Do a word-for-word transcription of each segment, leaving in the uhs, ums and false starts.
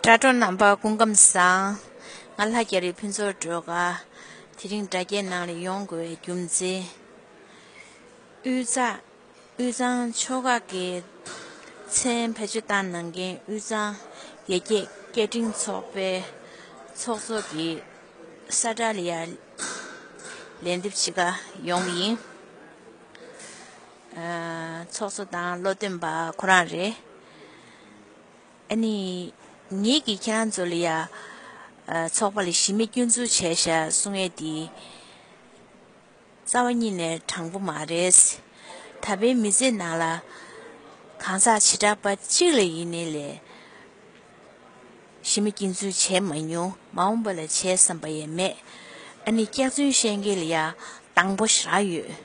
དྲ་གྲོགས་རྣམ་པ་སྐུ་ཁམས་བཟང་། ང་ལྷ་རྒྱ་རི་ཕུན་ཚོགས་སྒྲོལ་དཀར། དེ་རིང་དྲ་རྒྱའི་ནང་ལ་ཡོང་དགོས་པའི་རྒྱུ་མཚན། དབུས་གཙང་དབུས་གཙང་ཆོལ་ཁ་གི་མཚན་བེད་སྤྱོད་བཏང་གནང་མཁན་དབུས་གཙང་ཡར་རྒྱས་སྐད་འཕྲིན་ཚོགས་པའི་ཚོགས་གཙོ་གི་ས་ཁྲ་ལ་ཡ་ལན་འདེབས་བྱེད་ག་ཡོང་བ་ཡིན། ཨ། ཚོགས་གཙོ་དང་བློ་འདོན་པ་ཁོ་རང་རེད། ཨ་ནི། ངེད་ཀྱིས་ཁྱེད་རང་ཚོ་ལ་ཡ། ཨ། ཚོགས་པ་ལ་གཞི་མེད་སྐྱོན་འཛུགས་བྱས་ཤག་གསུང་ཡས་འདི། རྩ་བ་ཉིད་ནས་དྲང་པོ་མ་རེད། ད་ཕན་མི་ཚེ་ནང་ལ། གང་ཟག་བྱེ་བྲག་པ་གཅིག་ལ་ཡིན་ནའི་ལས། གཞི་མེད་སྐྱོན་འཛུགས་བྱས་མ་མྱོང་། མ་འོངས་པ་ལ་བྱས་བསམ་པ་ཡང་མེད། ཨ་ནི་སྐྱག་རྫུན་བཤད་མཁན་ལ་ཡ་དང་པོ་ཞེ་དྲག་ཡོད།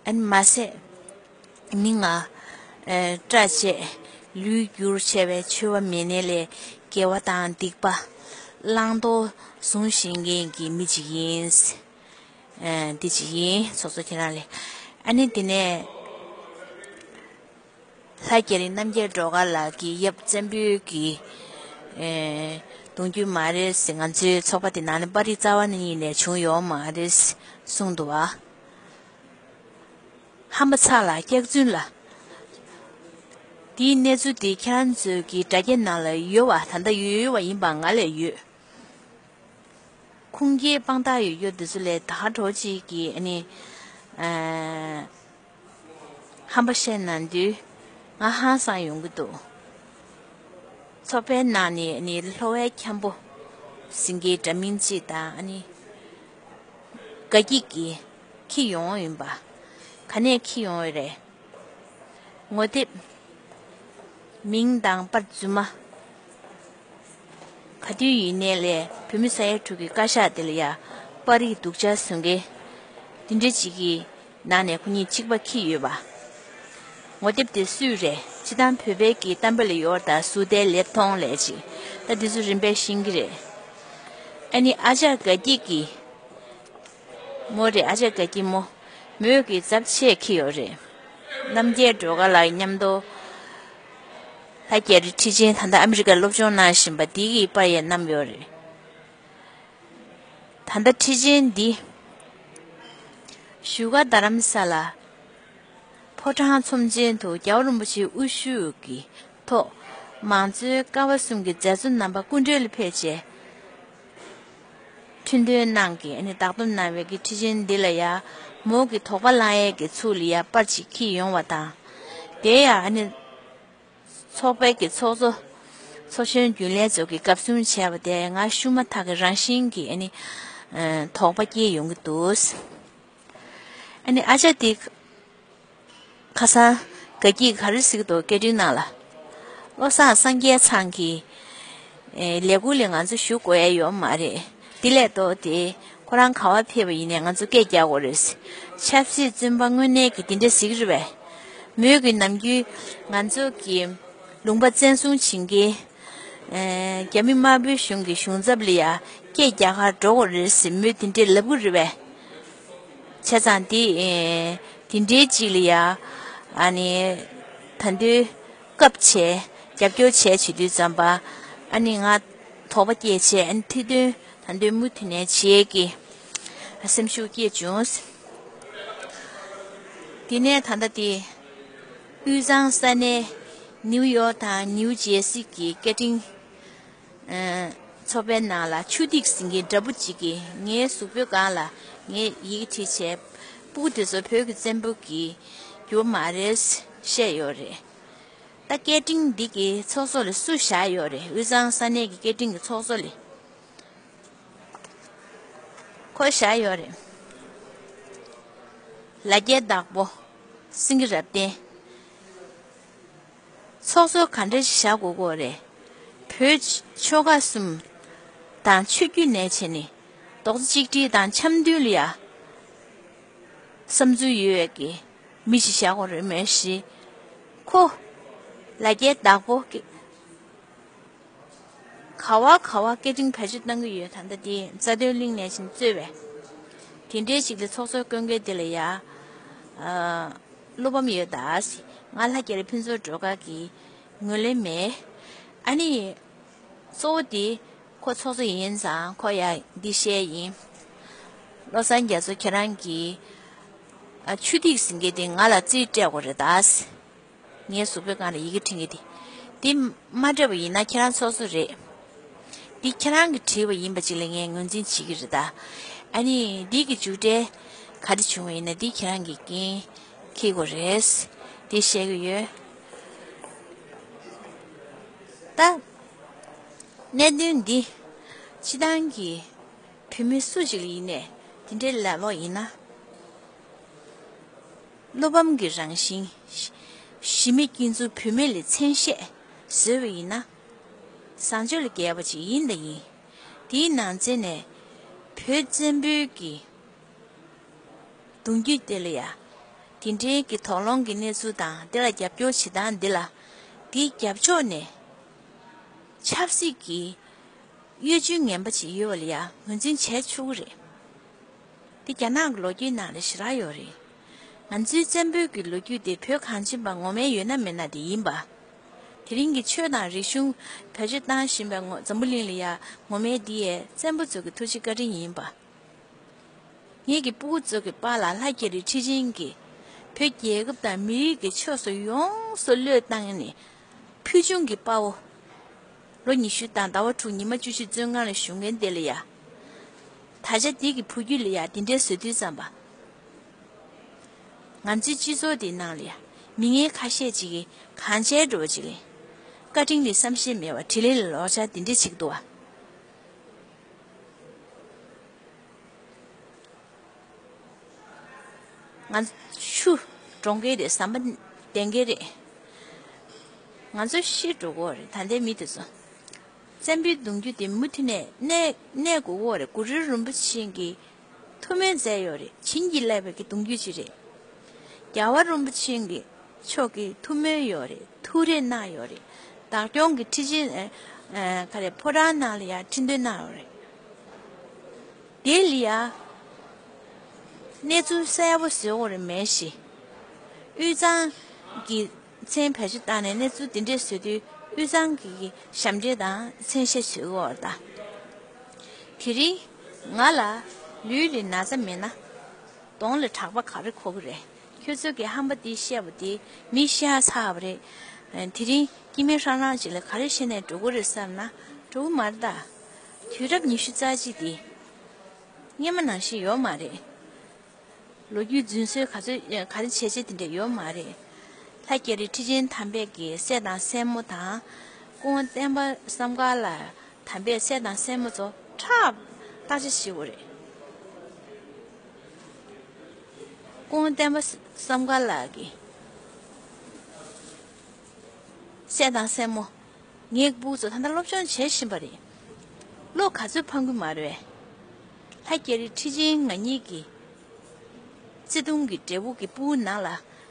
ཨ་ནི་མ་ཟད། མི་ང་། ཨེ། སྐྲ་བཅད། ལུས་བསྒྱུར་བྱས་པའི་འཆོལ་བ་མེད་ནའི་ལས་དགེ་བ་དང་སྡིག་པ། བླང་དོར་བཟུང་ཤེས་མཁན་གྱི་མི་ཅིག་ཡིན། ཨེ། འདི་ཅིག་ཡིན། ཚོགས་གཙོ་ཁྱེད་རང་ལ། ཨ་ནི་དེ་ནས། ལྷ་རྒྱ་རི་རྣམ་རྒྱལ་སྒྲོལ་དཀར་ལགས་ཀྱི་ཡབ་བཙན་པོའི་གི། ཨེ། གདུང་རྒྱུད་མ་རེད་ཟེར། ང་ཚོའི་ཚོགས་པ་དེ་ནང་ནས་པར་རིས་རྩ་བ་ཉིད་ནས་བྱུང་ཡོད་མ་རེད་གསུངས་འདུག་བ། ཧམ་པ་ཚ་ལ་སྐྱག་རྫུན་ལ། དེའི་གནས་ཚུལ་དེ་ཁྱེད་རང་ཚོའི་གི་དྲ་རྒྱའི་ནང་ལ་ཡོད་བ། ད་ལྟ་ཡོད་ཡོད་བ་ཡིན་པ་ང་ལས་ཡོད། ཁུངས་སྐྱེལ་དཔང་རྟགས་ཡོད་ཡོད་འདི་ཚོ་ལས་ད་ག་འདྲ་ཅིག་གི་ཨ་ནི། ཨ། ཧམ་པ་བཤད་གནང་དུས་ང་ཧང་སང་ཡོང་གི་འདུག། ཚོགས་པའི་ནང་ནས་ཨ་ནི་ལྷོ་བའི་འཁྱམ་པོ་ཟེར་མཁན་འདྲ་མིན་ཅིག་དང་། ཨ་ནི་དགའ་སྐྱིད་ཀྱིས་འཁྱེར་ཡོང་ཡིན་པ། ག་ནས་འཁྱེར་ཡོང་ཡོད་རེད། ངོ་དེབ། མིང་དང་པར་རྫུན་མ། ག་དུས་ཡིན་ནའི་ལས་བོད་མི་ས་ཡ་དྲུག་གི་བཀའ་ཤག་དེ་ལ་ཡ་པར་རིས་སྡུག་ཅག་བཟོ་མཁན། དེ་འདྲ་ཅིག་གི་ནང་ནས་ཁོ་གཉིས་གཅིག་པ་འཁྱེར་ཡོད་པ། ངོ་དེབ་དེ་སུའི་རེད། སྤྱི་བཏང་བོད་པའི་གི་གཏམ་དཔེ་ལ་ཡོད་ད། སུ་དེ་ལེབ་མཐོང་ལས་ཅིག། ད་དེ་ཚོ་རིམ་པས་ཤེས་ཀྱི་རེད། ཨ་ནི་ཨ་ཅག་དགའ་སྐྱིད་ཀྱིས། མོ་རེད། ཨ་ཅག་དགའ་སྐྱིད་མོ། མོས་ཀྱི་ཚབ་བྱས་འཁྱེར་ཡོད་རེད། རྣམ་རྒྱལ་སྒྲོལ་དཀར་ལགས་མཉམ་དུ། ལྷ་རྒྱ་རི་ཁྲི་ཆེན་ད་ལྟ་ཨ་མི་རི་ཀར་སློབ་སྦྱོང་གནང་བཞིན་པ་འདི་གི་པར་ཡང་བསྣམས་ཡོད་རེད། ད་ལྟ་ཁྲི་ཆེན་འདི། བཞུགས་སྒར་རྡ་རམ་ས་ལ། ཕོ་བྲང་ཚོམས་ཆེན་དུ་རྒྱལ་བ་རིན་པོ་ཆེའི་དབུ་བཞུགས་ཀྱི་ཐོག་མང་གཙོའི་ཀ་བ་གསུམ་གྱི་མཛད་གཙོ་རྣམ་པ་སྐུ་མགྲོན་ལ་ཕེབས་བྱས། ཁྲི་འདོན་གནང་གི་ཨ་ནི་བདག་སྐྱོང་གནང་བའི་གི་ཁྲི་ཆེན་འདི་ལ་ཡ། མོ་གི་དོགས་པ་ལངས་ཡས་ཀྱི་ཚུལ་ལ་ཡ་པར་ཅིག་འཁྱེར་ཡོང་བ་དང་། དེ་ཡ་ཨ་ནི་ཚོགས་པའི་གི་ཚོགས་གཙོ། ཚོགས་གཞོན་རྒྱུན་ལས་ཚོ་གི་སྐབས་གསུམ་བྱས་པ་དེ་ང་ཤུ་མ་ཐག་གི་རང་བཞིན་གྱི་ཨ་ནི་དོགས་པ་སྐྱེས་ཡོང་གི་འདུག། ཨ་ནི་ཨ་ཅག་དེ། ཁ་སང་དགའ་སྐྱིད་ག་རེ་ཟེར་གྱི་འདུག་སྐད་འཕྲིན་ནང་ལ། བློ་བཟང་སངས་རྒྱས་ཚང་གི། ཨེ། ལས་འགུལ་ལ་ང་ཚོ་ཞུགས་དགོས་ཡ་ཡོད་མ་རེད། དེ་ལས་ལྡོག་སྟེ་ཁོ་རང་ག་པར་ཕེབས་པ་ཡིན་ནའི་ང་ཚོ་སྐད་རྒྱག་དགོས་རེད། ཆབ་སྲིད་བཙོན་པ་དངོས་གནས་ཀྱི་དེ་འདྲ་ཟེར་གྱི་རེད་པས། མོས་ཀྱི་ནམ་རྒྱུན་ང་ཚོ་གི་ལུང་པ་བཙན་བཟུང་བྱེད་མཁན། ཨེ། རྒྱ་མི་དམར་པོའི་གཞུང་གི་གཞུང་ཚབ་ལ་ཡ་སྐད་རྒྱག་གར་འགྲོ་དགོས་རེད་ཟེར་མོས་དེ་འདྲའི་ལབ་གི་རེད་པས། བྱས་ཙང་དེ། ཨེ། དེ་འདྲའི་ཅིག་ལ་ཡ། ཨ་ནི། ད་དུང་སྐབས་བྱས། རྒྱབ་སྐྱོར་བྱས་བྱེད་དུས་ཙམ་པ། ཨ་ནི་ང་དོགས་པ་སྐྱེས་བྱས། ཨ་ནི་ཐུགས་འདུན་ད་དུང་མུ་མཐུད་ནས་བྱེད་ཀྱི། སེམས་ཤུགས་སྐྱེས་བྱུང་། དེ་ནས་ད་ལྟ་དེ། དབུས་གཙང་ས་གནས་ནིའུ་ཡོག་དང་ནིའུ་ཇེ་སི་གི་སྐད་འཕྲིན། ཨ། ཚོགས་པའི་ནང་ལ་ཆུ་ཐིགས་ཟིན་གྱི་འདྲ་པོ་ཅིག་གིས་ངའི་གཟུགས་པོའི་སྒང་ལ་ངས་ཡི་གེ་བྲིས་བྱས། སྤུ་གུ་དེ་ཚོ་བོད་ཀྱི་བཙན་པོ་གི་རྒྱུ་མ་རེད་བཤད་ཡོད་རེད། ད་སྐད་འཕྲིན་འདི་གི་ཚོགས་གཙོ་ལ་སུ་བཞག་ཡོད་རེད། དབུས་གཙང་ས་གནས་ཀྱི་སྐད་འཕྲིན་གྱི་ཚོགས་གཙོ་ལ། ཁོ་བཞག་ཡོད་རེད། ལ་རྒྱའི་བདག་པོ། སེང་གེ་རབ་བརྟན། ཚོགས་གཙོ་ག་འདྲ་ཞིག་བཞག་དགོས་ཀྱི་ཡོད་རེད། བོད་ཆོལ་ཁ་གསུམ་དང་ཆོས་བརྒྱུད་ནས་བྱས་ནས་རྡོག་རྩ་གཅིག་སྒྲིལ་དང་འཆམ་མཐུན་ལ་ཡ་བསམ་ཚུལ་ཡོད་པའི་གི་མི་ཞིག་བཞག་དགོས་རེད་མོད་ཤི། ཁོ་ལ་རྒྱའི་བདག་པོ་གི་ག་བ་ག་བ་སྐད་འཕྲིན་བེད་སྤྱོད་གཏང་གི་ཡོད། ད་ལྟ་དེ་རྩ་དོན་གླིང་ནས་ཕྱིན་གཙོས་པས། དེ་འདྲའི་ཞིག་ལ་ཚོགས་གཙོ་བསྐོ་མཁན་དེ་ལ་ཡ། ཨ། བློ་ཕམ་ཡོད་ད། ང་ལྷ་རྒྱ་རི་ཕུན་ཚོགས་སྒྲོལ་དཀར་གྱི་ངོས་ལེན་མེད། ཨ་ནི། གཙོ་བོ་དེ་ཁོ་ཚོགས་གཙོ་ཡིན་ཙང་ཁོ་ཡ་འདི་བཤད་ཡིན། བློ་བཟང་རྒྱ་མཚོ་ཁྱེད་རང་གིས་ཨ་ཆུ་ཐིགས་ཟེར་མཁན་དེ་ང་ལ་རྩིས་སྤྲད་དགོས་རེད་ད། ངའི་གཟུགས་པོའི་སྒང་ལ་ཡི་གེ་འབྲི་མཁན་དེ། དེ་མ་སྤྲད་པ་ཡིན་ན་ཁྱེད་རང་ཚོགས་གཙོ་རེད། འདི་ཁྱེད་རང་གིས་བྲིས་པ་ཡིན་པ་ཅིག་ལ་ངས་ངོས་འཛིན་བྱེད་ཀྱི་རེད་ད། ཨ་ནི་འདི་གི་མཇུག་འབྲས་ག་རེ་བྱུང་བ་ཡིན་ན་འདི་ཁྱེད་རང་གིས་འགན་འཁྱེར་དགོས་རེད། འདི་བཤད་ཀྱི་ཡོད། ད། གནད་དོན་འདི། སྤྱི་བཏང་གི་བུད་མེད་སུ་ཞིག་ལ་ཡིན་ནས་འདི་འདྲའི་ལབ་ལོག་ཡིན་ན། བློ་ཕམ་གྱི་རང་བཞིན། གཞི་མེད་སྐྱོན་འཛུགས་བུད་མེད་ལ་མཚན་ཤས་བཟོས་པ་ཡིན་ན། བཟང་སྤྱོད་ལ་འགལ་བ་ཅིག་ཡིན་དང་ཡིན། དེའི་ནང་ཚན་ནས་བོད་བཙན་པོའི་གི་གདུང་རྒྱུད་དེ་ལ་ཡ། དེ་འདྲའི་གི་དོགས་སློང་གི་གནས་ཚུལ་དང་དེ་ལ་རྒྱབ་སྐྱོར་བྱེད་སྟངས་འདི་ལ། དེའི་རྒྱབ་ཕྱོགས་ནས་ཆབ་སྲིད་ཀྱི་གཡོ་ཇུས་ངན་པ་ཅིག་ཡོད་པ་ལ་ཡ་ངོས་འཛིན་བྱས་ཆོག་གི་རེད། དེ་རྒྱ་ནག་གི་ལོ་རྒྱུས་ནང་ལ་ཞེ་དྲག་ཡོད་རེད། ང་ཚོའི་བཙན་པོའི་གི་ལོ་རྒྱུས་དེ་བོད་གངས་ཅན་པ་ངོ་མའི་ཡོད་ན་མེད་ན་དེ་ཡིན་པ། དེ་རིང་གི་ཆོས་དང་རིག་གཞུང་བེད་སྤྱོད་བཏང་བཞིན་པའི་ངོ་འཛམ་བུ་གླིང་ལ་ཡ་ངོ་མའི་འདི་ཡའི་བཙན་པོ་ཚོ་གི་ཐུགས་རྗེ་བཀའ་དྲིན་ཡིན་པ། ངེད་ཀྱི་སྤུ་གུ་ཚོ་གི་པཱ་ལགས་ལྷ་རྒྱ་རི་ཁྲི་ཆེན་གྱིས་བོད་རྒྱལ་ཁབ་དང་མི་རིགས་ཀྱི་ཕྱོགས་སུ་ཡོངས་སུ་བློས་བཏང་ནས་ཕུལ་བྱུང་གི་དཔའ་བོ། ལོ་ཉི་ཤུ་དང་ཟླ་བ་དྲུག་ཉི་མ་བཅུ་བཞི་བཙོན་ཁང་ལ་བཞུགས་མཁན་དེ་ལ་ཡ། ད་ཆ་འདི་གི་བུ་རྒྱུད་ལ་ཡ་འདི་འདྲའི་བཟོ་དུས་ཙམ་པ། ང་ཚོའི་སྤྱི་ཚོགས་འདིའི་ནང་ལ་ཡ་མི་ངན་ཁ་ཤས་ཅིག་གིས་གང་བྱས་འགྲོ་བ་ཅིག་ལས། བཀའ་དྲིན་ལ་བསམ་ཤེས་མེད་པ་འཕྲིན་ལས་ལ་ལོག་འཆར་འདི་འདྲ་བྱེད་ཀྱི་འདུག་བ། ང་ཆུ་འགྲོ་མཁན་རེད། ཟམ་པ་འདེང་མཁན་རེད། ང་ཚོ་ཤི་འགྲོ་གི་རེད། ད་ལྟའི་མི་དེ་ཚོ། བཙན་པོའི་གདུང་རྒྱུད་དེ་མུ་མཐུད་ནས་གནས་གནས་དགོས་ཀྱི་རེད། གུ་རུ་རིན་པོ་ཆེ་གིས་ཐུགས་སྨོན་མཛད་ཡོད་རེད། བྱིན་གྱིས་བརླབས་པའི་གི་གདུང་རྒྱུད་ཅིག་རེད། རྒྱལ་བ་རིན་པོ་ཆེ་གི་མཆོག་གི་ཐུགས་སྨོན་ཡོད་རེད། ཐུགས་རེ་གནང་ཡོད་རེད། བདག་སྐྱོང་གི་ཁྲི་ཆེན་ཨ་ཨ་ག་རེ་ཕོ་བྲང་ནང་ལ་ཡང་ཁྲི་འདོན་གནང་ཡོད་རེད། དེ་ལ་ཡ། གནས་ཚུལ་གསལ་པོ་བཟོ་དགོས་རེད་མེད་ཞེས། དབུས་གཙང་གི་མཚན་བེད་སྤྱོད་བཏང་ནས་གནས་ཚུལ་འདི་འདྲས་བཟོས་དུས་དབུས་གཙང་གི་ཞབས་འདྲེན་དང་མཚན་ཤས་བཟོས་དགོས་རེད་ད། དེ་རིང་ང་ལ་ལུས་ལ་ན་ཚ་མེད་ན་གདོང་ལ་གྲགས་པ་ག་རེ་འཁོར་གི་རེད། ཁྱོད་ཚོ་གི་ཧམ་པ་འདི་བཤད་པ་འདི་མི་ཤ་ཚ་བ་རེད། དེ་རིང་སྐྱེ་དམན་ཧྲང་ཧྲང་ཅིག་ལ་ག་རེ་བཤད་ནས་འགྲོ་གི་རེད་བསམ་ན་འགྲོ་གི་མ་རེད་ད། དུས་རབས་ཉི་ཤུ་རྩ་གཅིག་འདི་སྔོན་མ་ནང་བཞིན་ཡོད་མ་རེད། ལོ་རྒྱུས་རྫུན་བཟོས་ག་ཚོད་ག་རེ་བྱས་བྱས་དེ་འདྲ་ཡོད་མ་རེད། ལྷ་རྒྱ་རི་ཁྲི་ཆེན་དམ་པས་ཀྱི་སྲས་དང་སྲས་མོ་དང་སྐུ་ངོ་བསྟན་པ་བསམ་དཀར་ལ། དམ་པའི་སྲས་དང་སྲས་མོ་ཚོ་ཁྲག་བརྟག་དཔྱད་བྱེད་དགོས་རེད། སྐུ་ངོ་བསྟན་པ་བསམ་དཀར་ལགས་ཀྱི་སྲས་དང་སྲས་མོ་ངའི་སྤུ་གུ་ཚོ་ད་ལྟ་སློབ་སྦྱོང་བྱེད་བཞིན་པ་རེད། བློ་ག་ཚོད་ཕམ་གི་མ་རེད། ལྷ་རྒྱ་རི་ཁྲི་ཆེན་ང་གཉིས་ཀྱི་བརྩེ་དུང་གི་འབྲས་བུ་གི་སྤུ་གུ་ནང་ལ་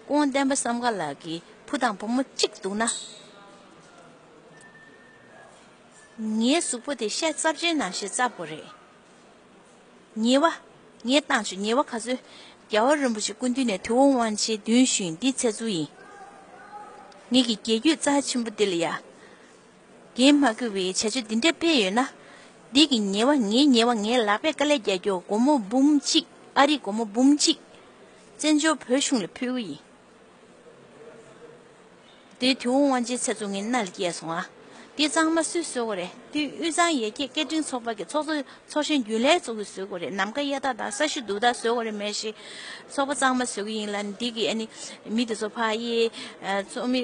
སྐུ་ངོ་བསྟན་པ་བསམ་དཀར་ལགས་ཀྱི་བུ་དང་བུ་མོ་གཅིག་འདུག་ན། ངའི་གཟུགས་པོ་དེ་ཤ་རྩབ་ཅན་ནང་བཞིན་རྩབ་དགོས་རེད། ཉེས་པ། ངས་བཏང་ཆོག་ཉེས་པ་ག་ཚོད། རྒྱལ་བ་རིན་པོ་ཆེ་སྐུ་མདུན་ནས་དུས་འཁོར་དབང་ཆེན་བདུན་ཞུས་ཡིན། འདི་ཚེ་བཙུགས་ཡིན། ངེད་ཀྱི་རྒྱལ་རྒྱུད་རྩ་ཆེན་པོ་འདི་ལ་ཡ། འགན་མ་འཁུར་བའི་བྱ་སྤྱོད་འདི་འདྲ་སྤེལ་ཡོད་ན། འདི་གི་ཉེས་པ་ངའི་ཉེས་པ་ངའི་ལག་པས་དཀའ་ལས་རྒྱག་རྒྱུ་སྒོར་མོ་འབུམ་གཅིག་ཨ་རི་སྒོར་མོ་འབུམ་གཅིག་བཙན་བྱོལ་བོད་གཞུང་ལ་ཕུལ་གི་ཡིན། དེ་དུས་འཁོར་དབང་ཆེན་ཚེ་བཙུགས་ངའི་མནའ་ལ་སྐྱེལ་སོང་ཨ། དེ་གཙང་མ་སུས་བཟོ་དགོས་རེད། དེ་དབུས་གཙང་ཡར་རྒྱས་སྐད་འཕྲིན་ཚོགས་པ་གི་ཚོགས་གཙོ་ཚོགས་གཞོན་རྒྱུན་ལས་ཚོ་གིས་བཟོ་དགོས་རེད། ནམ་མཁའ་གཡའ་དག་དང་ས་གཞི་རྡུལ་དག་བཟོ་དགོས་རེད་མེད་ཤི། ཚོགས་པ་གཙང་མ་བཟོ་གི་ཡིན་ལ་འདི་གི་ཨ་ནི་མི་དེ་ཚོ་ཕར་དབྱེ། ཚོགས་མི་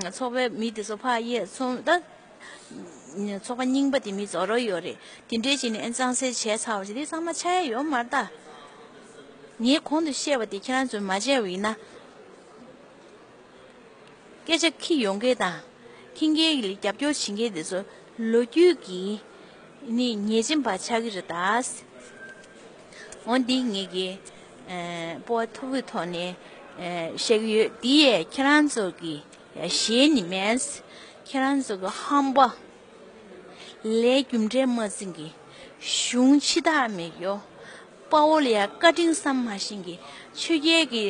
ཚོགས་པའི་མི་དེ་ཚོ་ཕར་དབྱེ་ཚོགས་ད། ཚོགས་པ་རྙིང་པ་དེ་མི་རྫོགས་རོགས་ཡོད་རེད། དེ་འདྲས་བྱས་ནས་ཨ་གཙང་སེལ་བྱས་ཚར་བ་ཞིག་དེ་ཚང་མ་ཆགས་ཡ་ཡོད་མ་རེད་ད། ངས་གོང་དུ་བཤད་པ་དེ་ཁྱེད་རང་ཚོས་མ་བྱས་པ་ཡིན་ན། སྐད་ཆ་འཁྱེར་ཡོང་མཁན་དང་། འཁྱེར་མཁན་ལ་རྒྱབ་སྐྱོར་བྱེད་མཁན་དེ་ཚོ་ལོ་རྒྱུས་ཀྱི་ནི་ཉེས་ཅན་པ་ཆགས་ཀྱི་རེད་ད། འོ་འདི་ངེད་ཀྱི་ཨ་སྤོབས་པ་མཐོ་པོའི་ཐོག་ནས་ཨ་བཤད་ཀྱི་ཡོད། འདི་ཡས་ཁྱེད་རང་ཚོ་གི་ཞེད་ནི་མེད། ཁྱེད་རང་ཚོ་གི་ཧམ་པ། ལས་རྒྱུ་འབྲས་མ་འཛིན་གྱི། གཞུང་ཕྱི་ཐག་མེད་ཀྱོ། དཔའ་བོ་ལ་ཡ་བཀའ་དྲིན་བསམ་མ་ཤེས་ཀྱི། ཆོས་རྒྱལ་གྱི་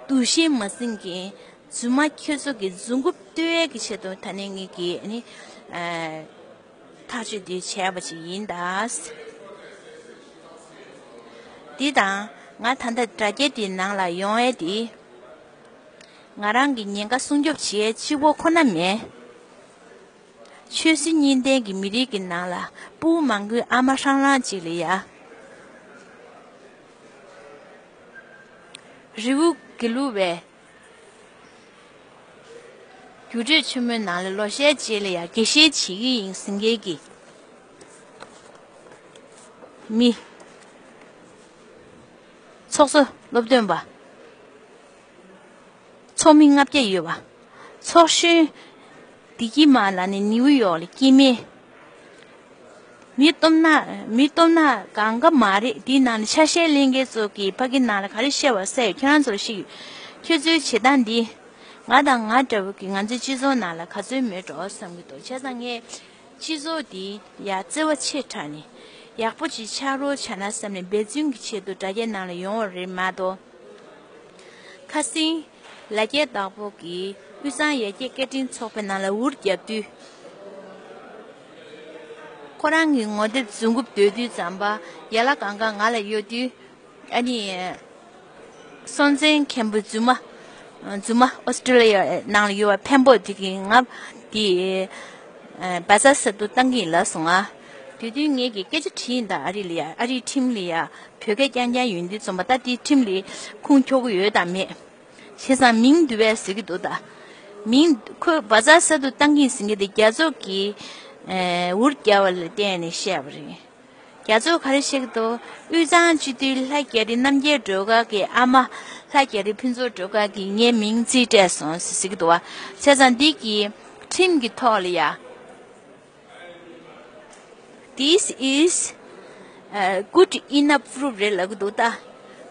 འདུ་ཤེས་མ་འཛིན་གྱི། རྫུན་མ་ཁྱོད་ཚོ་གི་རྫུན་རྐུབ་བརྟོལ་ཡས་ཀྱི་ཆེད་དུ་ད་ནི་ངེད་ཀྱི་ཨ་ནི་ཨ་ ཐག་གཅོད་དེ་བྱས་པ་ཅིག་ཡིན་ད། འདི་དང་ང་ད་ལྟ་དྲ་རྒྱ་དེའི་ནང་ལ་ཡོང་ཡས་དེ། ང་རང་གི་ཉེན་ཁ་སྲུང་སྐྱོབ་བྱེད་ཡས་གཅིག་པོ་ཁོ་ན་མེད། ཆོས་སྲིད་གཉིས་ལྡན་གྱི་མི་རིགས་ཀྱི་ནང་ལ་སྤུ་གུ་མང་པོའི་ཨ་མ་ཧྲང་ལང་གཅིག་ལ་ཡ། རི་བོ་དགེ་ལུགས་པའི་རྒྱུགས་སྤྲོད་ཆེན་མོའི་ནང་ལ་ལོ་ཤས་རྗེས་ལ་ཡ་དགེ་བཤེས་བྱེད་ཀྱི་ཡིན་ཟེར་མཁན་གྱི་མི། ཚོགས་གཙོ་སློབ་སྟོན་པ། ཚོགས་མི་ལྔ་བརྒྱ་ཡོད་པ། ཚོགས་གཞོན་བདེ་སྐྱིད་མ་ལགས་ནི་ནིའུ་ཡོག་ལ་སྐྱེས་དམན། མི་སྟོབས་ན་མི་སྟོབས་ན་གང་ག་མ་རེད། དེའི་ནང་ནས་ཆ་ཤས་ལེན་མཁན་ཚོ་གིས་ཕ་གི་ནང་ལ་ག་རེ་བཤད་པ་གསལ་ཡོད། ཁྱེད་རང་ཚོར་ཤིག་ཁྱོད་ཚོའི་བྱེད་སྟངས་འདི་ང་དང་ང་འདྲ་བོ་གི་ང་ཚོའི་སྤྱི་ཚོགས་ནང་ལ་ག་ཚོད་མེད་འགྲོ་བསམ་གྱི་འདུག་བྱས་ཙང་ངས་སྤྱི་ཚོགས་འདི་ཡ་བརྩེ་བ་ཆེ་དྲགས་ནས་ཡག་པོ་ཅིག་ཆགས་རོགས་བྱས་ན་བསམ་ནས་འབད་བརྩོན་གྱི་ཆེད་དུ་དྲ་རྒྱའི་ནང་ལ་ཡོང་བ་རེད་མ་གཏོགས། ཁ་སང་ལ་རྒྱའི་བདག་པོ་གིས་དབུས་གཙང་ཡར་རྒྱས་སྐད་འཕྲིན་ཚོགས་པའི་ནང་ལ་འུར་བརྒྱབ་དུས། ཁོ་རང་གི་ངོ་དེབ་རྫུན་རྐུབ་བརྡོལ་དུས་ཙམ་པ་ཡ་ལ་གང་ག་ང་ལ་གཡོ་དུས། ཨ་ནི། སྲོང་བཙན་མཁན་པོ་རྫུན་མ། རྫུན་མ་ཨོ་སི་ཀྲི་ལི་ཡ་ནང་ལ་ཡོད་པ་འཕན་པོ་དེ་གིས་ང་དེ་བ་ཛ་ས་དུ་བཏང་གི་ཡིན་ལབ་སོང་ང་། དེ་དུས་ངས་ཀྱི་སྐད་ཆ་དྲིས་ཡིན་ད། ཨ་རི་ལ་ཡ་ཨ་རིའི་ཁྲིམས་ལ་ཡ་བོད་སྐད་རྐྱང་རྐྱང་ཡོད་འདི་ཙམ་པ་ད་དེའི་ཁྲིམས་ལ་ཁུངས་འཁྱོལ་གི་ཡོད་དམ་མེད། བྱས་ཙང་མིང་བསྡུ་བས་ཟེར་གི་འདུག་ད། མིང་ཁོས་བ་ཛ་ས་དུ་བཏང་གི་ཡིན་ཟེར་གི་དེ་རྒྱ་མཚོ་གིས་འུར་བརྒྱབ་པ་ལ་བརྟེན་ནས་བཤད་པ་རེད། རྒྱ་མཚོ་ག་རེ་བཤད་ཀྱི་འདུག་དབུས་གཙང་སྤྱི་འཐུས་ལྷ་རྒྱ་རི་རྣམ་རྒྱལ་སྒྲོལ་དཀར་གྱི་ཨ་མ་ལྷ་རྒྱ་རི་ཕུན་ཚོགས་སྒྲོལ་དཀར་གྱིས་ངའི་མིང་རྩིས་སྤྲད་སོང་ཟེར་གྱི་འདུག་བ། བྱས་ཙང་འདི་གི་ཁྲིམས་ཀྱི་ཐོག་ལ་ཡ། This is, uh, good enough proof རེད་ལབ་ཀྱི་འདུག་ད།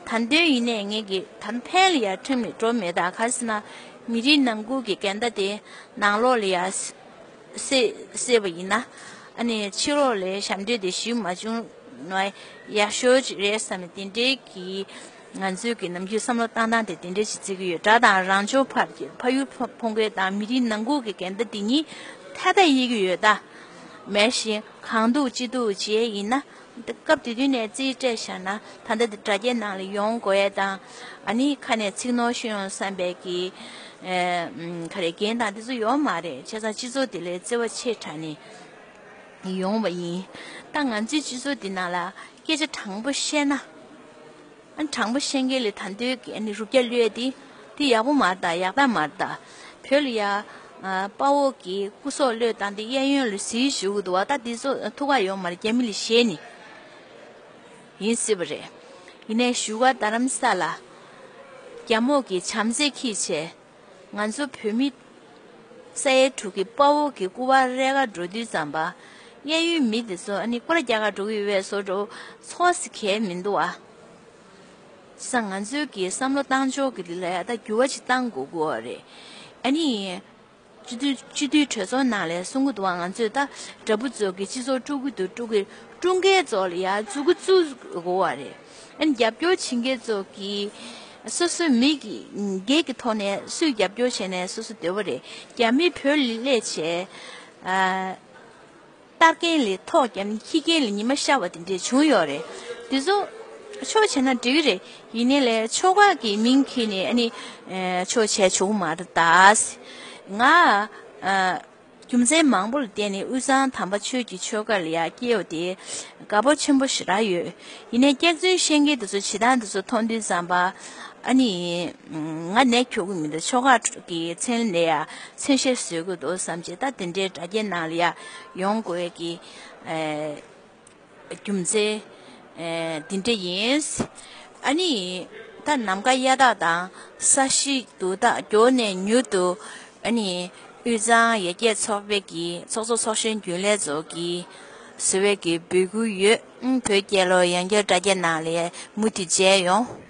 ད་དོན་ཡིན་ནའི་ངས་ཀྱི་ད་ཕན་ལ་ཡ་ཁྲིམས་ལ་འགྲོ་མེད་ད། ག་རེ་ཟེར་ན་མི་རིགས་ནང་ཁུལ་གྱི་འགལ་ཟླ་དེ་ནང་ལོགས་ལ་ཡ། སེ་སེ་བ་ཡིན་ན། ཨ་ནི་ཕྱི་ལོགས་ལ་ཞབས་འདྲེན་དེ་ཞུ་མ་བྱུང་ན་ཡག་ཤོས་ཅིག་རེད་བསམ་ནས་དེ་འདྲའི་གི་ང་ཚོའི་གི་ནམ་རྒྱུན་བསམ་བློ་བཏང་སྟངས་དེ་དེ་འདྲའི་ཞིག་བརྩི་གི་ཡོད། དགྲ་དང་རང་ཕྱོགས་བར་གྱི་ཕ་ཡུལ་ཕ་ཕུང་མཁན་དང་མི་རིགས་ནང་ཁུལ་གྱི་འགལ་ཟླ་དེ་གཉིས་ཐད་ཐད་དབྱེ་གི་ཡོད་ད། མེད་བཞིན་གང་ཐུག་ཅི་ཐུག་བྱས་ཡིན་ན། སྐབས་དེ་དུས་ནས་རྩིས་སྤྲད་བཞག་ན་ད་ལྟ་དེ་དྲ་རྒྱའི་ནང་ལ་ཡོང་དགོས་ཡས་དང་། ཨ་ནི་ཁ་ནས་ཚིག་ནོར་ཤོར་ཡོང་བསམ་པའི་གི་ཨེ་ཨམ་ག་རེ་འགན་དང་དེ་ཚོ་ཡོད་མ་རེད། བྱས་ཙང་སྤྱི་ཚོགས་དེ་ལ་བརྩེ་བ་ཆེ་དྲགས་ནས་ཡོང་བ་ཡིན། ད་ང་ཚོའི་སྤྱི་ཚོགས་འདི་ནང་ལ་སྐད་ཆ་དྲང་པོ་བཤད་ན། ཨ་ནི་དྲང་པོ་བཤད་མཁན་ལ་ད་འདོད་ཀྱི་ཨ་ནི་རུ་རྒྱ་གློད་དེ་དེ་ཡག་པོ་མ་རེད་ད། ཡག་རྟགས་མ་རེད་ད། བོད་ལ་ཡ་ཨ་དཔའ་བོ་གི་སྐུ་སྲོག་བློས་བཏང་སྟེ་གཡས་གཡོན་ལ་གཟིགས་བཞུགས་ཀྱི་འདུག་བ། ད་འདི་ཚོ་ཐུགས་ཁག་ཡོད་མ་རེད། རྒྱ་མི་ལ་ཞེད་ནས་ཡིན་སྲིད་པ་རེད། ཡིན་ནའི་བཞུགས་སྒར་རྡ་རམ་ས་ལ་རྒྱ་མོ་གི་བྱམས་བརྩེ་ཁྱི་བྱས། ང་ཚོ་བོད་མི་ས་ཡ་དྲུག་གི་དཔའ་བོ་གི་སྐུ་པར་རལ་ག་འགྲོ་དུས་ཙམ་པ། གཡས་གཡོན་མི་དེ་ཚོ་ཨ་ནི་སྐོར་རྒྱག་ག་འགྲོ་གི་ཡོད་པའི་བཟོ་འདྲ་ཚོར་སི་གས་མི་འདུག་ཨ། ས་ང་ཚོའི་གི་བསམ་བློ་བཏང་ཕྱོགས་ཀྱི་ལ་ཡ་ད་འགྱུར་བ་ཅིག་བཏང་དགོས་དགོས་པ་རེད། ཨ་ནི། སྤྱི་འཐུས་སྤྱི་འཐུས་གྲོས་ཚོགས་ནང་ལ་གསུང་གི་འདུག་བ། ང་ཚོས་ད་དྲ་འབུ་ཚོ་གི་སྤྱི་ཚོགས་དཀྲུག་གི་འདུག་དཀྲུག་གི་དཀྲུག་མཁན་ཚོ་ལ་ཡ་མཛུ་གུ་བཙུགས་དགོས་པ་རེད། ཨ་ནི་རྒྱབ་སྐྱོར་བྱེད་མཁན་ཚོ་གིས་སོ་སོའི་མི་གི་སྒེར་གྱི་ཐོག་ནས་སུས་རྒྱབ་སྐྱོར་བྱས་ནས་སོ་སོ་སྡོད་པ་རེད། རྒྱ་མི་བོད་ལ་སླེབས་བྱས། ཨ། སྟར་མཁན་ལས་ཐོག་བརྒྱབ་ནས་འཁྱེར་མཁན་ལས་ཉི་མ་ཤར་བ་དེ་འདྲས་བྱུང་ཡོད་རེད། དེ་ཚོ་ཆོག་བྱས་ན་འགྲིག་གི་རེད། ཡིན་ནའི་ལས་ཆོལ་ཁ་གི་མིང་འཁྱེར་ནས་ཨ་ནི་ཆོག་བྱས་བྱུང་མ་རེད་ད། ང་ཨ་རྒྱུ་མཚན་མང་པོ་ལ་བརྟེན་ནས་དབུས་གཙང་དམ་པ་ཆོས་ཀྱི་ཆོལ་ཁ་ལ་ཡ་སྐྱེས་པ་དེ་དགའ་པོ་ཆེན་པོ་ཞེ་དྲག་ཡོད། ཡིན་ནའི་སྐྱག་རྫུན་བཤད་མཁན་དེ་ཚོ་བྱེད་སྟངས་དེ་ཚོ་མཐོང་དུས་ཙམ་པ་ཨ་ནི། ང་ནད་ཁྱོག་གི་མི་འདུག་ཆོལ་ཁ་གི་མཚན་ལ་ཡ་མཚན་ཤས་བཟོ་གི་འདུག་བསམ་བྱས། ད་དེ་འདྲའི་དྲ་རྒྱའི་ནང་ལ་ཡ་ཡོང་དགོས་ཀྱི་ཨེ་རྒྱུ་མཚན་ཨེ་འདི་འདྲ་ཡིན། ཨ་ནི་ད་ནམ་མཁའ་གཡའ་དག་དང་ས་གཞི་རྡུལ་དག་མགྱོགས་ནས་མྱུར་དུ་ཨ་ནི་དབུས་གཙང་ཡར་རྒྱས་ཚོགས་པའི་གི་ཚོགས་གཙོ་ཚོགས་གཞོན་རྒྱུན་ལས་ཚོ་གིས་བཟོ་བའི་གི་འབོད་སྐུལ་ཡོད། ཨང་། བོད་རྒྱལ་ལོ་ཡང་བསྐྱར་དྲ་རྒྱའི་ནང་ལ་མུ་མཐུད་མཇལ་ཡོང་།